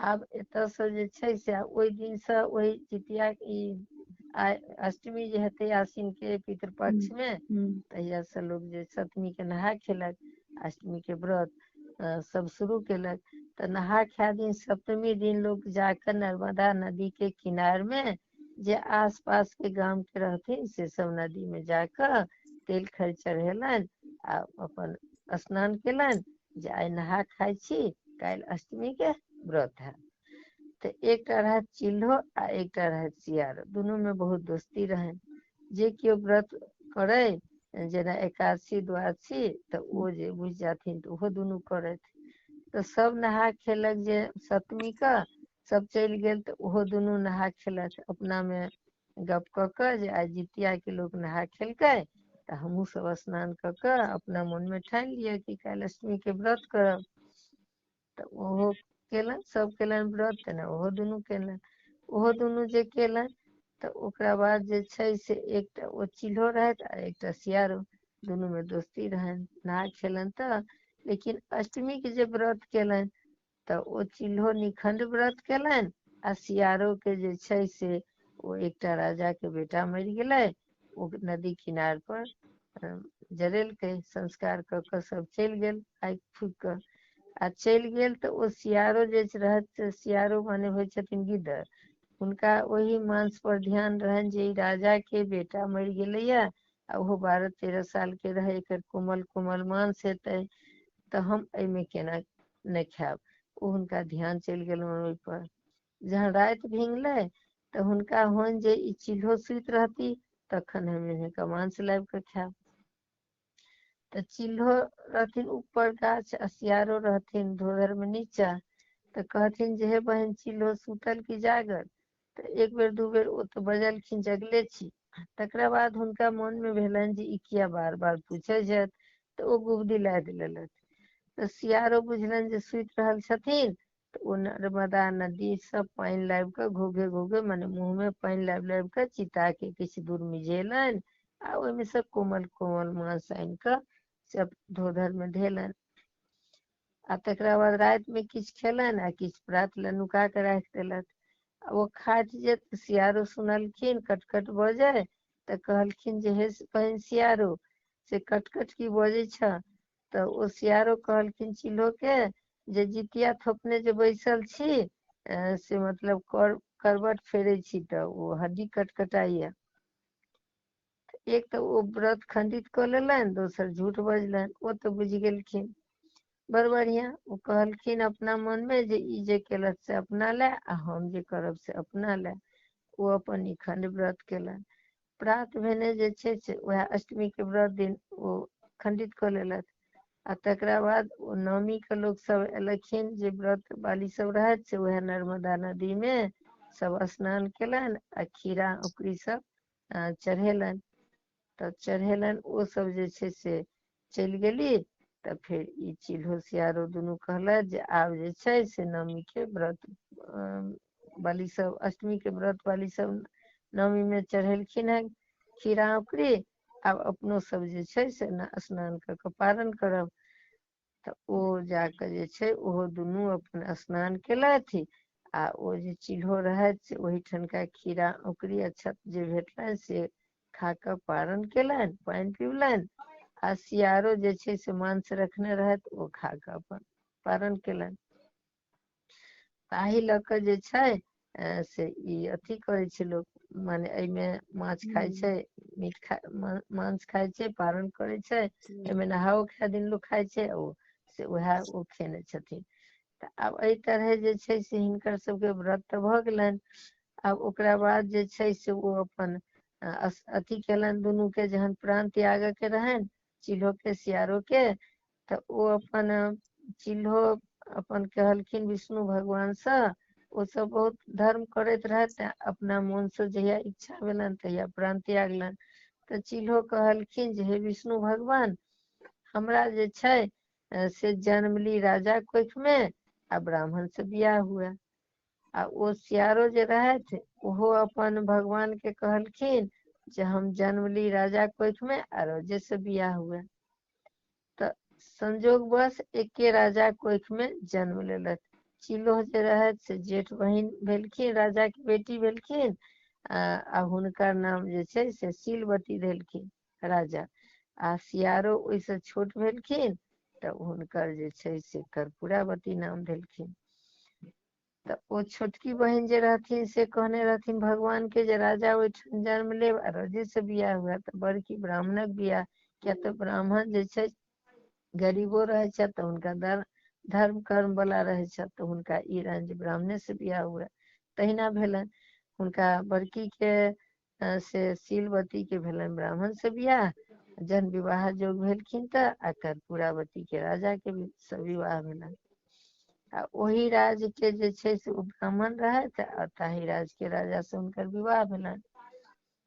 आब एतयसँ जे छै से ओहि दिनसँ ओहि जितिया ई आइ अष्टमी जे हेतै आश्विन के पितृपक्ष मे तहिया से लोक जे सप्तमी के नहा खेलक, अष्टमी के व्रत सब शुरू केलक। तऽ नहा खाय दिन सप्तमी दिन लोक जाकऽ नर्मदा नदी के किनार मे जे आस पास के गाम के रहथिन से सब नदी मे जाकऽ तेल खर चढ़ेलनि आ अपन स्नान केलनि जे आइ नहा खाय छी, काल्हि अष्टमी के व्रत हैत। तऽ एकटा रहै चिल्हो आ एकटा रहै सियारो, दुनू में बहुत दोस्ती रहनि। जे केओ व्रत करै जेना एकादशी द्वादशी तऽ ओ जे बुझि जाथिन तऽ ओहो दुनू करथि। तऽ सब नहा खेलक जे सप्तमी के सब चलि गेल तऽ ओहो दुनू नहा खेलथि अपना मे गप कऽ कऽ जे आइ जितिया के लोक नहा खेलकै तऽ हमहुँ सब स्नान कऽ कऽ अपना मोन मे ठानि लिअ कि काल्हि अष्टमी के व्रत करब। तऽ ओहो केलनि, सब केलनि व्रत तेना ओहो दुनू केलनि। ओहो दुनू जे केलनि तऽ ओकरा बाद जे छै से एकटा ओ चिल्हो रहथि आ एकटा सियारो, दुनू मे दोस्ती रहनि, नहा खेलनि तऽ लेकिन अष्टमी के जे व्रत केलनि तऽ ओ चिल्हो निखण्ड व्रत केलनि आ सियारो के जे छै से ओ एकटा राजा के बेटा मरि गेलै, ओ नदी किनार पर जरेलकै, संस्कार कऽ कऽ सब चलि गेल आगि फूकि कऽ। आ चलि गेल तऽ ओ सियारो जे रहत, सियारो माने होइ छथिन गिदर, हुनका ओहि मांस पर ध्यान रहनि जे ई राजा के बेटा मरि गेलैया आ ओहो 12-13 साल के रहै, एकर कोमल कोमल मांस हेतै तऽ हम एहिमे केना नहि खायब। ओ हुनका ध्यान चलि गेलनि ओहिपर। जहन राति भिंगलै तऽ हुनका होइन जे ई चिल्हो सुति रहती तखन हम हिनका मांस लाबि कऽ खायब। तऽ चिल्हो रहथिन ऊपर गाछ आ सियारो रहथिन धोधर मे नीचा। तऽ कहथिन जे हे बहिन चिल्हो सुतल की जागल? तऽ एक बेर दू बेर ओ तऽ बजलखिन जगले छी। तकरा बाद हुनका मोन मे भेलनि जे ई किया बार बार पूछै छथि, तऽ ओ गुबदी लादि लेलथि। तऽ सियारो बुझलनि जे सुति रहल छथिन तऽ ओ नर्मदा नदी सँ पानि लाबि कऽ घोघे घोघे मने मुँह मे पानि लाबि लाबि कऽ चिता के किछु दूर मिझेलनि आ ओहिमे सँ कोमल कोमल मांस आनि कऽ सब धोधर मे धेलनि। आ तकरा बाद राति मे किछु खेलनि आ किछु प्रात ले नुका कऽ राखि देलथि। आ ओ खाइत जे सियारो सुनलखिन कटकट बजै तऽ कहलखिन जे हे बहिन सियारो से कटकट की बजै छ? तऽ ओ सियारो कहलखिन चिल्हो के जे जितिया थोपने जे बैसल छी से मतलब करबट फेरै छी तऽ ओ हड्डी कटकटाइया। एक तऽ ओ व्रत खंडित कऽ लेलनि, दोसर झूठ बजलनि, ओ तऽ बुझि गेलखिन। बड़ बढ़िया, ओ कहलखिन अपना मन मे जे ई जे केलक से अपना लए आ हम जे करब से अपना लए। ओ अपन निखण्ड व्रत केलनि। प्रात भेने जे छै से उएह अष्टमी के व्रत दिन ओ खंडित कऽ लेलथि। आ तकरा बाद ओ नवमी के लोक सब एलखिन जे व्रत वाली सब रहथि से उएह नर्मदा नदी मे सब स्नान केलनि आ खीरा औकरी सब चढ़ेलनि। तऽ चढ़ेलनि ओ सब जे छै से चलि गेली। तऽ फेर ई चिल्हो सियारो दुनू कहलथि जे आब जे छै से नवमी के व्रत वाली सब अष्टमी के व्रत वाली सब नवमी मे चढ़ेलखिन हेँ खीरा औकरी, आब अपनो सब जे छै से स्नान कऽ कऽ पारण करब। तऽ ओ जाकऽ जे छै ओहो दुनू अपन स्नान केलथि आ ओ जे चिल्हो रहथि से ओहिठनका खीरा औकरी अक्षत जे भेटलनि से खा कऽ पारण केलनि, पानि पिबलनि आ सियारो जे छै से मांस रखने रहथि ओ खा कऽ अपन पारण केलनि। ताहि लऽ कऽ जे छै से ई अथी करै छै लोक, माने एहिमे माछ खाय छै, मीट खा मांस खाय छै, पारण करै छै, एहिमे नहाओ खाय दिन लोक खाय छै, ओ से उएह ओ खेने छथिन। तऽ आब एहि तरहे जे छै से हिनकर सबके व्रत तऽ भऽ गेलनि। आब ओकरा बाद जे छै से ओ अपन अथी केलनि दुनू के जहन प्राण त्यागऽ के रहनि चिल्हो के सियारो के, तऽ ओ अपन चिल्हो अपन कहलखिन विष्णु भगवानसँ, ओ सब बहुत धर्म करैत रहथि, अपना मोनसँ जहिया इच्छा भेलनि तहिया प्राण त्यागलनि। तऽ चिल्हो कहलखिन जे हे विष्णु भगवान, हमरा जे छै से जन्मली राजा कोखि मे आ ब्राह्मण से बियाह हुए। आ ओ सियारो जे रहथि ओहो अपन भगवान के कहलखिन जे हम जन्मली राजा कोखि मे आ रोजे से बियाह हुए। तऽ संजोग बस एके राजा कोखि मे जन्म लेलथि। चिलोह जे रहथि से जेठ बहिन भेलखिन, राजाके बेटी भेलखिन, आ हुनकर नाम जे छै से शीलवती देलखिन राजा। आ सियारो ओहिसँ छोट भेलखिन तऽ हुनकर जे छै से कर्पूरावती नाम भेलखिन। तऽ ओ छोटकी बहिन जे रहथिन से कहने रहथिन भगवान के जे राजा ओहिठाम जन्म लेब आ रजे से बियाह हुए, तऽ बड़की ब्राह्मणक बियाह, किया तऽ ब्राह्मण जे छै गरीबो रहै छथि तऽ हुनका धर्म कर्म वाला रहै छथि, तऽ हुनका ई रहनि जे ब्राह्मणे से बियाह हुए। तहिना भेलनि हुनका बड़की के से शीलवती के भेलनि ब्राह्मण से बियाह, जहन विवाह जोग भेलखिन तऽ आ कर्पूरावती के राजा के से विवाह भेलनि। आ ओहि राज्य के जे छै से ओ ब्राह्मण रहथि आ ताहि राज्य के राजा से हुनकर विवाह भेलनि।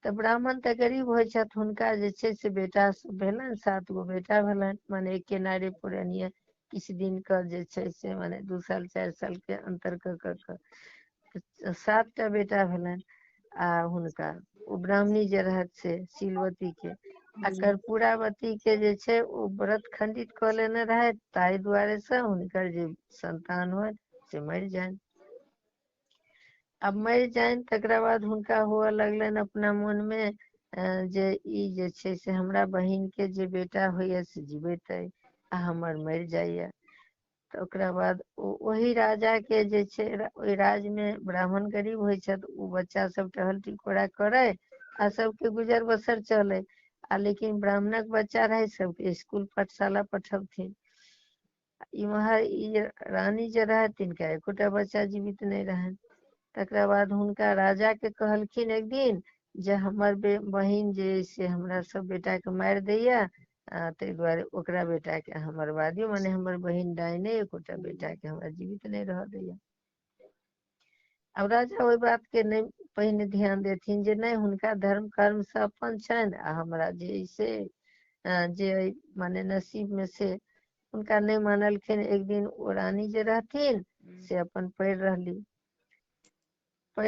तऽ ब्राह्मण तऽ गरीब होइ छथि, हुनका जे छै से बेटा सब भेलनि, 7 गो बेटा भेलनि, माने एके नारे पुरनिये किछु दिन के जे छै से माने 2 साल 4 साल के अंतर कऽ कऽ के 7 टा बेटा भेलनि। आ हुनका ओ ब्राह्मणी जे रहथि से शीलवती के आ कर्पूरावती के जे छै ओ व्रत खंडित कऽ लेने रहथि, ताहि दुआरे से हुनकर जे संतान होनि से मरि जानि। आब मरि जानि तकरा बाद हुनका हुअ लगलनि अपना मोन मे जे ई जे छै से हमरा बहिन के जे बेटा होइया से जीवैत अइ आ हमर मरि जाइया। तऽ ओकरा बाद ओ ओहि राजा के जे छै ओहि राज्य मे ब्राह्मण गरीब होइ छथि, ओ बच्चा सब टहल टिकोरा करे आ सबके गुजर बसर चले, आ लेकिन ब्राह्मणक बच्चा रहे सबके स्कूल पाठशाला पठबथिन। इम्हर ई रानी जे रहै तिनका एकोटा बच्चा जीवित नहि रहनि। तकरा बाद हुनका राजा के कहलखिन एक दिन जे हमर बहिन जे से हमरा सब बेटा के मारि दैया, ताहि दुआरे ओकरा बेटा के अहाँ मरबा दियौ, माने हमर बहिन डाइने एकोटा बेटा के हमरा जीवित नहि रहऽ दैया। आब राजा ओहि बात के नहि पहिने ध्यान देथिन जे नहि हुनका धर्म कर्म से अपन छनि आ हमरा जे से जे माने नसीब मे से हुनका नहि मानलखिन। एक दिन ओ रानी जे रहथिन से अपन पड़ि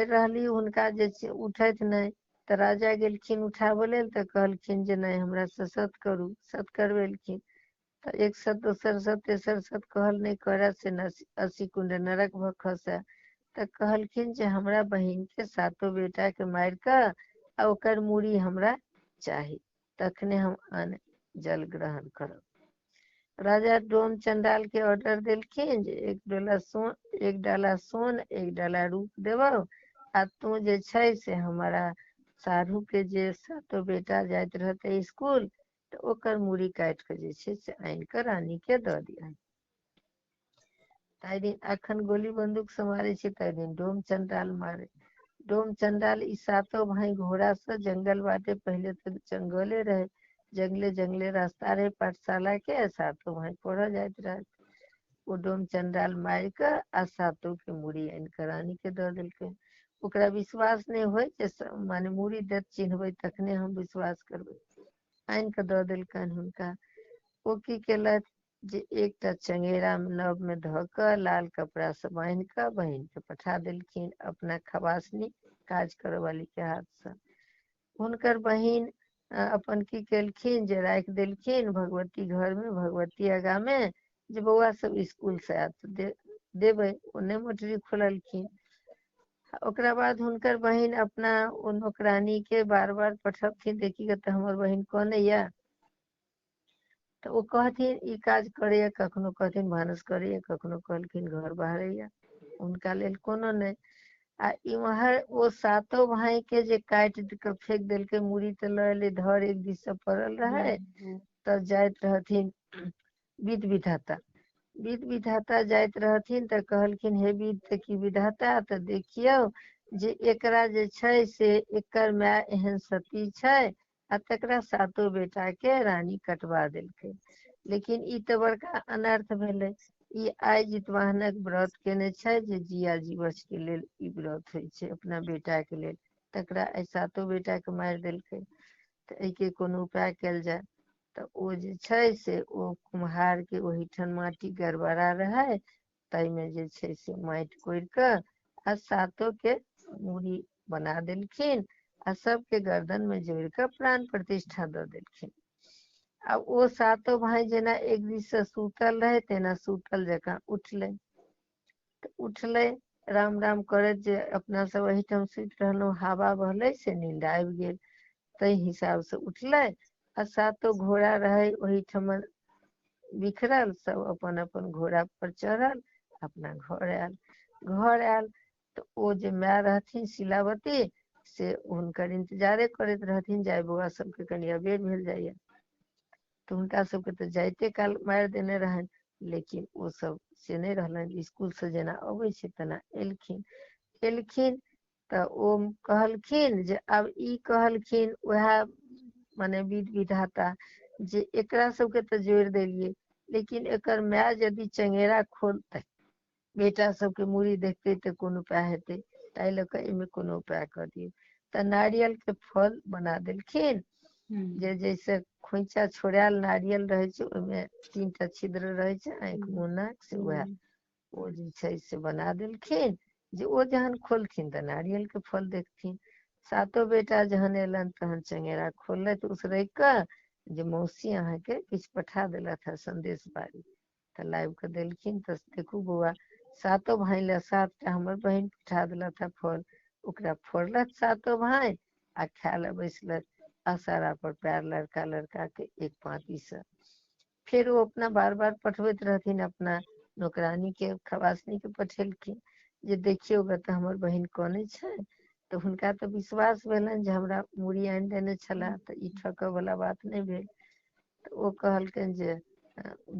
रहली, हुनका जे छै उठैत नहि, तऽ राजा गेलखिन उठाबऽ लेल तऽ कहलखिन जे नहि हमरा से सत करू, सत करबेलखिन। तऽ एक सत दोसर सत तेसर सत कहल नहि करय से 80 कुंड नरक भऽ खसय। तऽ कहलखिन जे हमरा बहिन के 7 बेटा के मारि कऽ आ ओकर मूड़ी हमरा चाही, तखने हम अन्न जल ग्रहण करब। राजा डोम चंडाल के ऑर्डर देलखिन जे एक डाला सोन 1 डाला रूप देबौ आ तू जे छै से हमारा साढ़ू के जे 7 बेटा जाइत रहते स्कूल तऽ ओकर मूड़ी काटि कऽ जे छै से आनि कऽ रानी के दऽ दिअ। ताहि दिन अखन गोली बंदूक से मारे छै, ताहि दिन डोम चंडाल मारे। डोम चंडाल ई 7 भाई घोड़ा से जंगल बाटे, पहले तऽ जंगले रहे, जंगले जंगले रास्ता रहे पाठशाला के, 7 भाई पढ़ जाइत रहे। ओ डोम चंडाल मारि कऽ आ 7 के मूड़ी आनि कऽ रानी के दऽ देलकै। ओकरा विश्वास नहि होइ जे माने मूड़ी देत चिन्हबै तखने हम विश्वास करबै, आनि कऽ दऽ देलकनि हुनका। ओ की केलथि जे एकटा चंगेरा नव में धऽ कऽ लाल कपड़ा से बान्हि कऽ बहिन के पठा देलखिन अपना खबासनी काज करऽ वाली के हाथ से। हुनकर बहिन अपन की केलखिन जे राखि देलखिन भगवती घर में, भगवती आगा में, जे बौआ सब स्कूल से आयत देबै। ओ नहि मोटरी खोललखिन। ओकरा बाद हुनकर बहिन अपना ओ नौकरानी के बार बार पठबथिन, देखी तऽ हमर बहिन कनैया, तऽ ओ कहथिन ई काज करैया, कखनो कहथिन भानस करैया, कखनो कहलखिन घर बहारैया, हुनका लेल कोनो नहि। आ इम्हर ओ 7 भाई के जे काटि कऽ फेेक देलकै मूड़ी तऽ लऽ एलै, धर एक दिस से पड़ल रहे। तब जाइत रहथिन विध विधाता, विध विधाता जाइत रहथिन तऽ कहलखिन हे विध तऽ की विधाता, तऽ देखियौ जे एकरा जे छै से एकर माय एहन सती छै आ तकरा 7 बेटा के रानी कटवा देलकै। लेकिन ई तऽ बड़का अनर्थ भेलै। ई आइ जितवाहनक व्रत केने छै जे जिया जीवछ के लेल ई व्रत होइ छै अपना बेटा के लेल, तकरा आइ 7 बेटा के मारि देलकै, तऽ एहिके कोनो उपाय कयल जाय। तऽ ओ जे छै से ओ कुम्हार के ओहिठाम माटि गड़बड़ा रहै, ताहिमे जे छै से माटि कोरि कऽ आ 7 के मूड़ी बना देलखिन आ सबके गर्दन में जोड़ि कऽ प्राण प्रतिष्ठा दऽ देलखिन। आ ओ 7 भाई जेना एक दिस से सुतल रहे तेना सुतल जकाँ उठलै। तऽ उठलै राम राम करैत जे अपना सब एहिठाम सुति रहलहुँ, हवा बहलै से नींद आबि गेल, ताहि हिसाबसँ उठलै आ सातो घोड़ा रहै ओहिठाम बिखरल, सब अपन अपन घोड़ा पर चढ़ल अपना घर आयल। घर आयल तऽ ओ जे माय रहथिन शिलावती से हुनकर इन्तजारे करैत रहथिन जे आइ बौआ सबके कनि अबेर भेल जाइया। तऽ हुनका सबके तऽ जाइते काल मारि देने रहनि, लेकिन ओ सब से नहि रहलनि, इसकुलसँ जेना अबै छै तेना एलखिन। एलखिन तऽ ओ कहलखिन जे आब ई कहलखिन उएह मने विध विधाता जे एकरा सबके तऽ जोड़ि देलियै, लेकिन एकर माय यदि चंगेरा खोलतै बेटा सबके मूड़ी देखतै तऽ कोन उपाय हेतै, ताहि लऽ कऽ एहिमे कोनो उपाय कऽ दियौ। तऽ नारियल के फल बना देलखिन जे जैसे खोइचा छोड़ायल नारियल रहै छै ओहिमे 3टा छिद्र रहै छै, आँखि मुँह नाक, से वएह ओ जे छै से बना देलखिन जे ओ जहन खोलथिन तऽ नारियल के फल देखथिन। सातो बेटा जहन एलनि तहन चंगेरा खोललथि उसरैग कऽ जे मौसी अहाँके किछु पठा देलथि हे संदेश बारी, तऽ लाबि कऽ देलखिन। तऽ देखू बौआ सातो भाय लए 7टा हमर बहिन पठा देलथि हे फल। ओकरा फोड़लथि सातो भाय आ खाय लए बैसलथि, असारा पर पैर लड़का लड़का के एक पाँती से। फेर ओ अपना बार बार पठबैत रहथिन, अपना नौकरानी के खवासनी के पठेलखिन जे देखियौ ग तऽ हमर बहिन कनै छै। तऽ हुनका तऽ विश्वास भेलनि जे हमरा मूड़ी आनि देने छलाह, तऽ ई ठकऽ वाला बात नहि भेल। तऽ ओ कहलकनि जे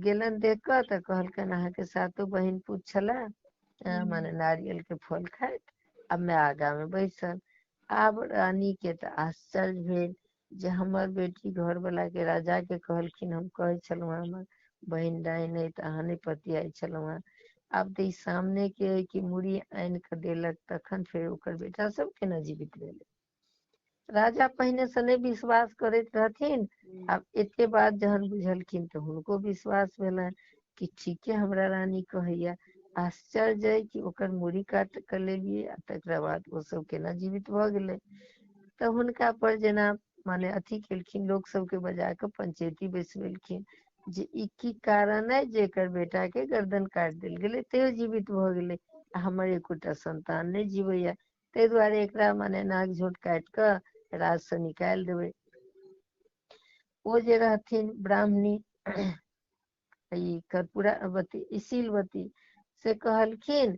गेलनि देख कऽ तऽ कहलकनि अहाँके सातो बहिन पूत छलाह माने नारियल के फल खाइत आ माय आगा मे बैसल। आब रानी के तऽ आश्चर्य भेल जे हमर बेटी घरवला के राजा के कहलखिन हम कहै छलहुँ हमर बहिन डाइन अइ तऽ अहाँ नहि पतियाइ छलहुँ हेँ, आब तऽ ई सामने के अइ कि मूड़ी आनि कऽ देलक, तखन फेर ओकर बेटा सब केना जीवित भेलै। राजा पहिने से नहि विश्वास करैत रहथिन, आब एते बात जहन बुझलखिन तऽ हुनको विश्वास भेलनि कि ठीके हमरा रानी कहैया। आश्चर्य अइ कि ओकर मूड़ी काटि कऽ लेलियै आ तकरा बाद ओ सब केना जीवित भऽ गेलै। तऽ हुनका पर जेना माने अथी केलखिन, लोक सबके बजा कऽ पंचैती बैसबेलखिन जे ई की कारण अइ जे एकर बेटा के गर्दन काटि देल गेलै तैयो जीवित भऽ गेलै आ हमर एकोटा संतान नहि जीवैया, ताहि दुआरे एकरा माने नाक झोंट काटि कऽ राज से निकालि देबै। ओ जे रहथिन ब्राह्मणी ई कर्पूरावती ई शीलवती से कहलखिन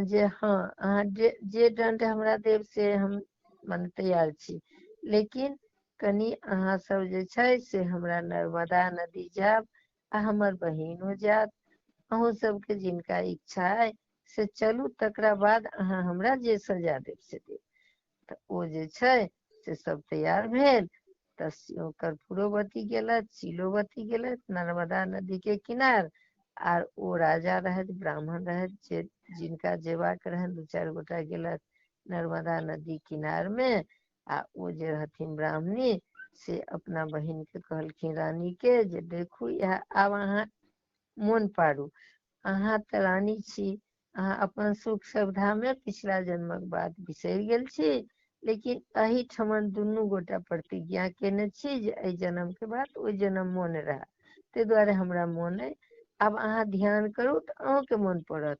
जे हँ अहाँ जे दंड हमरा देब से हम माने तैयार छी, लेकिन कनि अहाँ सब जे छै से हमरा नर्मदा नदी जायब आ हमर बहिनो जायत, अहूँ सबके जिनका इच्छा अइ से चलू, तकरा बाद अहाँ हमरा जे सजा देब से देब। तऽ ओ जे छै से सब तैयार भेल। तऽ कर्पूरोवती गेलथि, शीलोवती गेलथि नर्मदा नदी के किनार, आर ओ राजा रहथि ब्राह्मण रहथि जे जिनका जेबाक रहनि 2-4 गोटा गेलथि नर्मदा नदी किनार मे। आ ओ जे रहथिन ब्राह्मणी से अपना बहिन के कहलखिन रानी के जे देखू इएह आब अहाँ मोन पारू, अहाँ तऽ रानी छी, अहाँ अपन सुख सुविधा मे पिछला जन्मक बात बिसरि गेल छी, लेकिन एहिठमन दुनू गोटा प्रतिज्ञा केने छी जे एहि जन्म के बाद ओहि जन्म मोन रहए, ताहि दुआरे हमरा मोन अइ, आब अहाँ ध्यान करू तऽ अहूँके मोन पड़त।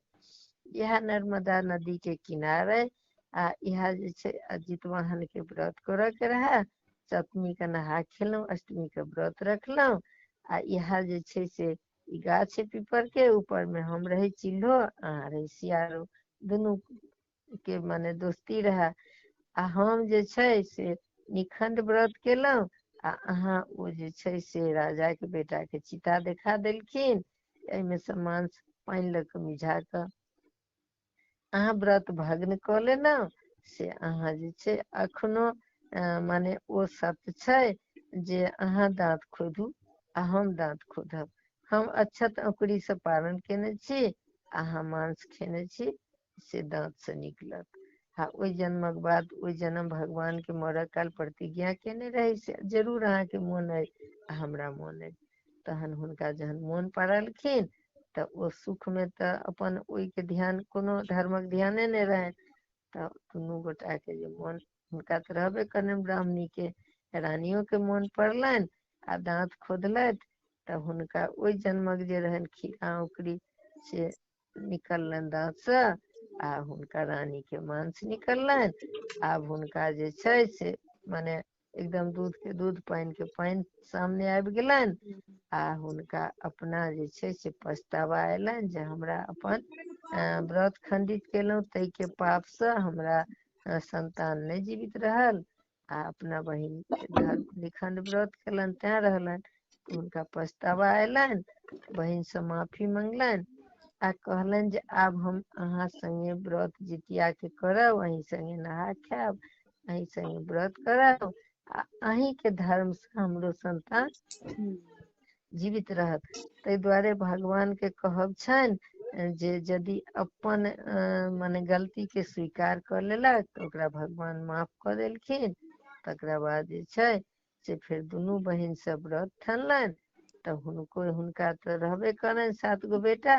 इएह नर्मदा नदी के किनार अइ आ इएह जे छै जितवाहन के व्रत करऽ के रहए, सप्तमी के नहा खेलहुँ, अष्टमी के व्रत रखलहुँ आ इएह जे छै से ई गाछ है पीपर के ऊपर में हम रहे चिल्हो अहाँ रहे सियारो, दुनू के माने दोस्ती रहे आ हम जे छै से निखंड व्रत केलहुँ आ अहाँ ओ जे छै से राजा के बेटा के चिता देखा देलखिन, एहिमे से मांस पानि लऽ कऽ मिझा कऽ अहाँ व्रत भग्न कऽ लेलहुँ, से अहाँ जे छै अखनो माने ओ सत्य छै जे अहाँ दाँत खोधू आ हम दाँत खोधब, हम अक्षत अंकुरी से पारण केने छी अहाँ मांस खेने छी से दाँत से निकलत। हाँ ओहि जन्मक बाद ओहि जन्म भगवान के मरऽ काल प्रतिज्ञा केने रही से जरूर अहाँके मोन अइ आ हमरा मोन अइ। तहन हुनका जहन मोन पड़लखिन तऽ ओ सुख मे तऽ अपन ओहिके ध्यान कोनो धर्मक ध्याने नहि रहनि, तऽ दुनू गोटा के जे मोन हुनका तऽ रहबे करनि ब्राह्मणी के, रानियो के मोन पड़लनि आ दाँत खोदलथि तऽ हुनका ओहि जन्मक जे रहनि खीरा औकरी से निकललनि दाँतसँ आ हुनका रानी के मांस निकललनि। आब हुनका जे छै से मने एकदम दूध के दूध पानि के पानि सामने आबि गेलनि आ हुनका अपना जे छै से पछतावा अयलनि जे हमरा अपन व्रत खंडित केलहुँ ताहिके पापसँ हमरा संतान नहि जीवित रहल आ अपना बहिन धर्म निखंड व्रत केलनि तें रहलनि। हुनका पछतावा अयलनि, बहिनसँ माफी मंगलनि आ कहलनि जे आब हम अहाँ संगे व्रत जितिया के करब, अहीं संगे नहा खायब, अहीं संगे व्रत करब आ अहीं के धर्म से हमरो संतान जीवित रहत। ताहि दुआरे भगवान के कहब छनि जे यदि अपन मने गलती के स्वीकार कऽ लेलक तऽ ओकरा भगवान माफ कऽ देलखिन। तकरा बाद जे छै से फेर दुनू बहिन सब व्रत ठनलनि तऽ हुनको हुनका तऽ रहबे करनि 7 गो बेटा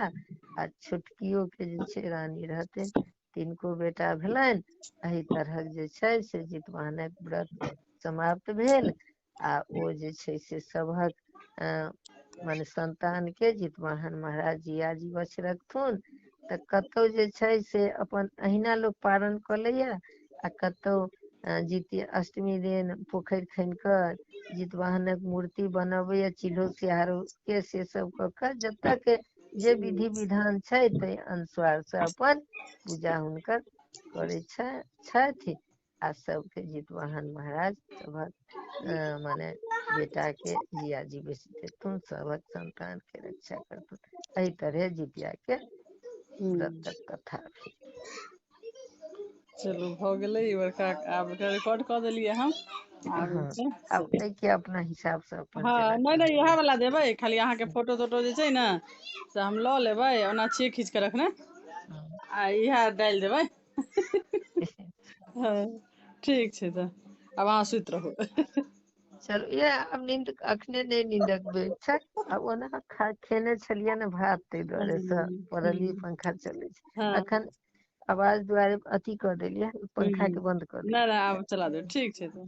आ छोटकियो के जे छै रानी रहथिन, तिनको बेटा भेलनि। एहि तरहक जे छै से जितवाहनक व्रत समाप्त भेल आ ओ जे छै से सभक मने संतान के जितवाहन महाराज जिया जीवछ रखथुन। तऽ कतौ जे छै से अपन अहिना लोक पारण कऽ लैया आ कतौ जितिया अष्टमी दिन पोखरि खुनि कऽ जितवाहनक मूर्ति बनबैया चिल्हो सिहारो के से सब कऽ कऽ जतऽ के जे विधि विधान छै ताहि अनुसार से अपन पूजा हुनकर करै छथि आ सबके जितवाहन महाराज सभक मने बेटा के जिया जीवछ देथुन, सभक संतान के रक्षा करथुन। एहि तरहे जितिया के व्रतक कथा भेल। चलू भऽ गेलै ई बड़का, आब एकरा रिकॉर्ड कऽ देलियै हम। आब हँ, छै आब एहिके अपना हिसाबसँ अपन हँ, जेना नहि नहि, कहलियै। इएह वला देबै खाली। अहाँके फोटो तोटो जे छै ने से हम लऽ लेबै, ओना छियै खींच कऽ रखने आ इएह डालि देबै। हँ, ठीक छै, तऽ आब अहाँ सुति रहू। चलू, इएह आब नींद अखने नहि, नींदक बेर छै। आ ओना खा खेने छलियै ने भात, ताहि दुआरे से पड़लियै, पंखा चलै छै। अखन आवाज दुआरे अथी कऽ देलियै, पंखा के बंद कऽ नहि देलियै। नहि, आब चला देब। ठीक छै तऽ।